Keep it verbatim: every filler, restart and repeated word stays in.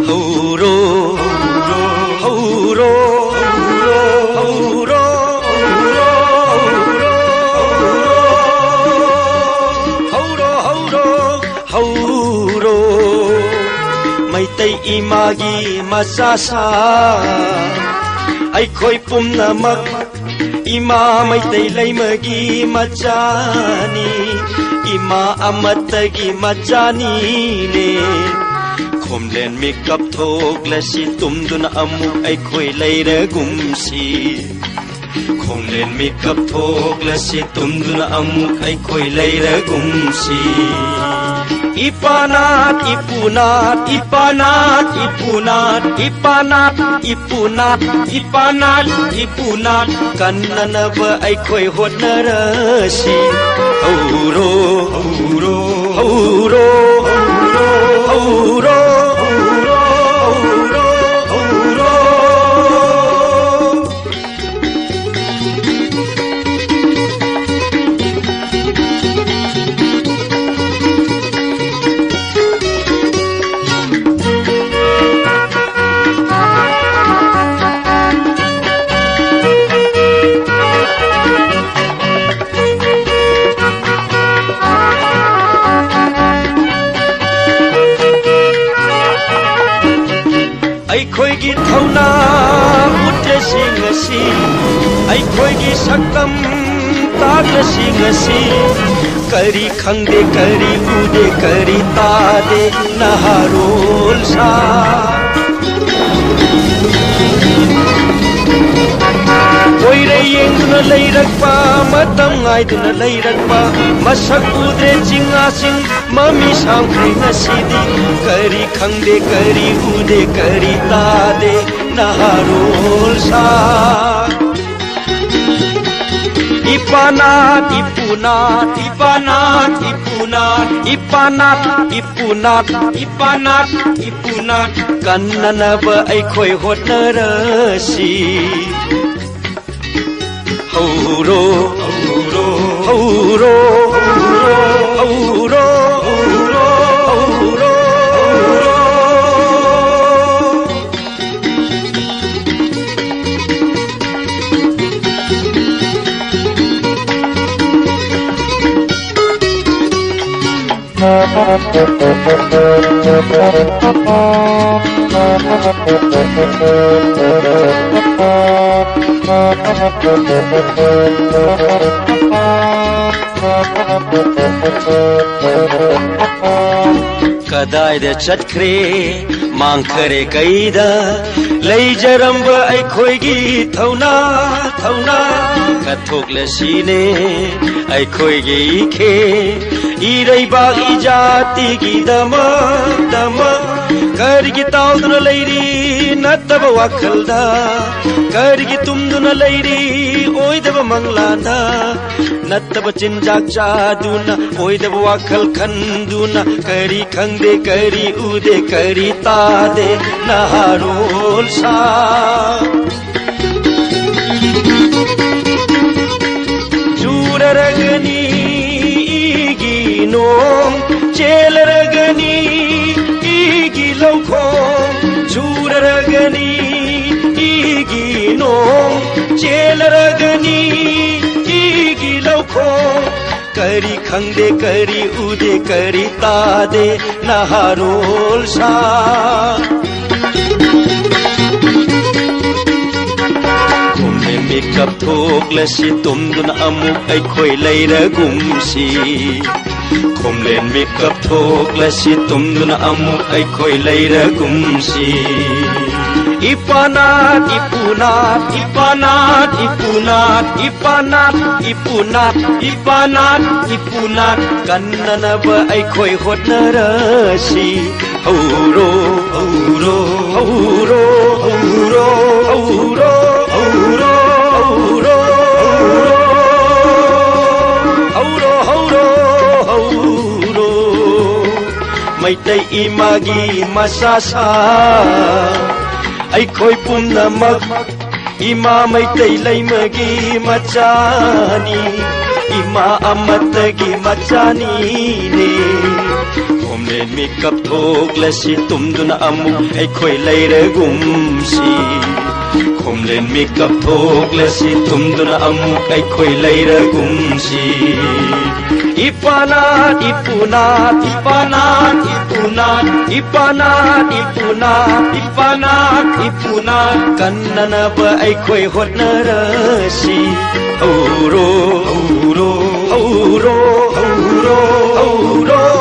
ꯍꯧꯔꯣ, ꯍꯧꯔꯣ, ꯍꯧꯔꯣ, ꯍꯧꯔꯣ, ꯍꯧꯔꯣ, ꯍꯧꯔꯣ, ꯍꯧꯔꯣ꯫ ꯃꯩꯇꯩ ꯏꯃꯥꯒꯤ ꯃꯆꯥꯁꯥ ꯑꯩꯈꯣꯏ ꯄꯨꯝꯅꯃꯛ ꯏꯃꯥ ꯃꯩꯇꯩ ꯂꯩꯃꯒꯤ ꯃꯆꯥꯅꯤ, ꯏꯃꯥ ꯑꯃꯠꯇꯒꯤ ꯃꯆꯥꯅꯤꯅꯦ꯫ ꯈꯣꯝꯂꯦꯟ ꯃꯤꯀꯞ ꯊꯣꯛꯂꯁꯤ, ꯇꯨꯝꯗꯨꯅ ꯑꯃꯨꯛ ꯑꯩꯈꯣꯏ ꯂꯩꯔꯒꯨꯝꯁꯤ꯫ ꯈꯣꯝꯂꯦꯟ ꯃꯤꯀꯞ ꯊꯣꯛꯂꯁꯤ, ꯇꯨꯝꯗꯨꯅ ꯑꯃꯨꯛ ꯑꯩꯈꯣꯏ ꯂꯩꯔꯒꯨꯝꯁꯤ꯫ ꯏꯄꯥꯅꯥꯠ, ꯏꯄꯨꯅꯥꯠ, ꯏꯄꯥꯅꯥꯠ, ꯏꯄꯨꯅꯥꯠ, ꯏꯄꯥꯅꯥꯠ, ꯏꯄꯨꯅꯥꯠ, ꯏꯄꯥꯅꯥꯠ, ꯏꯄꯨꯅꯥꯠ ꯀꯟꯅꯅꯕ ꯑꯩꯈꯣꯏ ꯍꯣꯠꯅꯔꯁꯤ꯫ ꯍꯧꯔꯣ, ꯍꯧꯔꯣ, ꯍꯧꯔꯣ, ꯍꯧꯔꯣ, ꯍꯧꯔꯣ, ꯍꯧꯔꯣ, ꯍꯧꯔꯣ꯫ ꯑꯩꯈꯣꯏꯒꯤ ꯊꯧꯅꯥ ꯎꯠꯂꯁꯤ ꯉꯁꯤ, ꯑꯩꯈꯣꯏꯒꯤ ꯁꯛꯇꯝ ꯇꯥꯛꯂꯁꯤ ꯉꯁꯤ꯫ ꯀꯔꯤ ꯈꯪꯗꯦ, ꯀꯔꯤ ꯎꯗꯦ, ꯀꯔꯤ ꯇꯥꯗꯦ, ꯅꯍꯥꯔꯣꯜ ꯁꯥ꯫ ꯀꯣꯏꯔꯦ ꯌꯦꯡꯗꯨꯅ ꯂꯩꯔꯛꯄ, ꯃꯇꯝ ꯉꯥꯏꯗꯨꯅ ꯂꯩꯔꯛꯄ, ꯃꯁꯛ ꯎꯗ꯭ꯔꯦ ꯆꯤꯡꯉꯥꯁꯤꯡ, ꯃꯃꯤ ꯁꯥꯡꯈ꯭ꯔꯦ ꯉꯁꯤꯗꯤ꯫ ꯀꯔꯤ ꯈꯪꯗꯦ, ꯀꯔꯤ ꯎꯗꯦ, ꯀꯔꯤ ꯇꯥꯗꯦ, ꯅꯍꯥꯔꯣꯜ ꯁꯥ꯫ ꯏꯄꯥꯅꯥꯠ, ꯏꯄꯨꯅꯥꯠ, ꯏꯄꯥꯅꯥꯠ, ꯏꯄꯨꯅꯥꯠ, ꯏꯄꯥꯅꯥꯠ, ꯏꯄꯨꯅꯥꯠ, ꯏꯄꯥꯅꯥꯠ, ꯏꯄꯨꯅꯥꯠ ꯀꯟꯅꯅꯕ ꯑꯩꯈꯣꯏ ꯍꯣꯠꯅꯔꯁꯤ꯫ ꯍꯧꯔꯣ, ꯍꯧꯔꯣ, ꯍꯧꯔꯣ, ꯍꯧꯔꯣ, ꯍꯧꯔꯣ, ꯍꯧꯔꯣ, ꯍꯧꯔꯣ꯫ ꯀꯗꯥꯏꯗ ꯆꯠꯈ꯭ꯔꯦ ꯃꯥꯡꯈꯔꯦ ꯀꯩꯗ ꯂꯩꯖꯔꯝꯕ ꯑꯩꯈꯣꯏꯒꯤ ꯊꯧꯅꯥ, ꯊꯧꯅꯥ ꯀꯠꯊꯣꯛꯂꯁꯤꯅꯦ ꯑꯩꯈꯣꯏꯒꯤ ꯏꯈꯦ ꯏꯔꯩꯕꯥꯛ ꯏꯖꯥꯇꯤꯒꯤꯗꯃꯛ, ꯗꯃꯛ꯫ ꯀꯔꯤꯒꯤ ꯇꯥꯎꯗꯨꯅ ꯂꯩꯔꯤ ꯅꯠꯇꯕ ꯋꯥꯈꯜꯗ? ꯀꯔꯤꯒꯤ ꯇꯨꯝꯗꯨꯅ ꯂꯩꯔꯤ ꯑꯣꯏꯗꯕ ꯃꯪꯂꯥꯟꯗ? ꯅꯠꯇꯕ ꯆꯤꯟꯖꯥꯛ ꯆꯥꯗꯨꯅ, ꯑꯣꯏꯗꯕ ꯋꯥꯈꯜ ꯈꯟꯗꯨꯅ, ꯀꯔꯤ ꯈꯪꯗꯦ, ꯀꯔꯤ ꯎꯗꯦ, ꯀꯔꯤ ꯇꯥꯗꯦ ꯅꯍꯥꯔꯣꯜ ꯁꯥ꯫ ꯆꯨꯔꯔꯒꯅꯤ ꯏꯒꯤ ꯅꯣꯡ, ꯆꯦꯜꯂꯔꯒꯅꯤ ꯏꯒꯤ ꯂꯧꯈꯣꯡ꯫ ꯆꯨꯔꯔꯒꯅꯤ ꯏꯒꯤ ꯅꯣꯡ, ꯆꯦꯜꯂꯔꯒꯅꯤ ꯏꯒꯤ ꯂꯧꯈꯣꯡ꯫ ꯀꯔꯤ ꯈꯪꯗꯦ, ꯀꯔꯤ ꯎꯗꯦ, ꯀꯔꯤ ꯇꯥꯗꯦ ꯅꯍꯥꯔꯣꯜ ꯁꯥ꯫ ꯈꯣꯝꯂꯦꯟ ꯃꯤꯀꯞ ꯊꯣꯛꯂꯁꯤ, ꯇꯨꯝꯗꯨꯅ ꯑꯃꯨꯛ ꯑꯩꯈꯣꯏ ꯂꯩꯔꯒꯨꯝꯁꯤ꯫ ꯈꯣꯝꯂꯦꯟ ꯃꯤꯀꯞ ꯊꯣꯛꯂꯁꯤ, ꯇꯨꯝꯗꯨꯅ ꯑꯃꯨꯛ ꯑꯩꯈꯣꯏ ꯂꯩꯔꯒꯨꯝꯁꯤ꯫ ꯏꯄꯥꯅꯥꯠ, ꯏꯄꯨꯅꯥꯠ, ꯏꯄꯥꯅꯥꯠ, ꯏꯄꯨꯅꯥꯠ, ꯏꯄꯥꯅꯥꯠ, ꯏꯄꯨꯅꯥꯠ, ꯏꯄꯥꯅꯥꯠ, ꯏꯄꯨꯅꯥꯠ ꯀꯟꯅꯅꯕ ꯑꯩꯈꯣꯏ ꯍꯣꯠꯅꯔꯁꯤ꯫ ꯍꯧꯔꯣ, ꯍꯧꯔꯣ, ꯍꯧꯔꯣ, ꯍꯧꯔꯣ, ꯍꯧꯔꯣ, ꯍꯧꯔꯣ, ꯍꯧꯔꯣ, ꯍꯧꯔꯣ, ꯍꯧꯔꯣ, ꯍꯧꯔꯣ꯫ ꯃꯩꯇꯩ ꯏꯃꯥꯒꯤ ꯃꯆꯥ ꯁꯥ ꯑꯩꯈꯣꯏ ꯄꯨꯝꯅꯃꯛ ꯏꯃꯥ ꯃꯩꯇꯩ ꯂꯩꯃꯒꯤ ꯃꯆꯥꯅꯤ, ꯏꯃꯥ ꯑꯃꯠꯇꯒꯤ ꯃꯆꯥꯅꯤꯅꯦ꯫ ꯈꯣꯝꯂꯦꯟ ꯃꯤꯀꯞ ꯊꯣꯛꯂꯁꯤ, ꯇꯨꯝꯗꯨꯅ ꯑꯃꯨꯛ ꯑꯩꯈꯣꯏ ꯂꯩꯔꯒꯨꯝꯁꯤ꯫ ꯀꯨꯝꯂꯦꯟ ꯃꯤꯀꯞ ꯊꯣꯛꯂꯁꯤ, ꯇꯨꯝꯗꯨꯅ ꯑꯃꯨꯛ ꯑꯩꯈꯣꯏ ꯂꯩꯔꯒꯨꯝꯁꯤ꯫ ꯏꯄꯥꯅꯥꯠ, ꯏꯄꯨꯅꯥꯠ, ꯏꯄꯥꯅꯥꯠ, ꯏꯄꯨꯅꯥꯠ, ꯏꯄꯥꯅꯥꯠ, ꯏꯄꯨꯅꯥꯠ, ꯏꯄꯥꯅꯥꯠ, ꯏꯄꯨꯅꯥꯠ, ꯀꯟꯅꯅꯕ ꯑꯩꯈꯣꯏ ꯍꯣꯠꯅꯔꯁꯤ꯫ ꯍꯧꯔꯣ, ꯍꯧꯔꯣ, ꯍꯧꯔꯣ, ꯍꯧꯔꯣ, ꯍꯧꯔꯣ꯫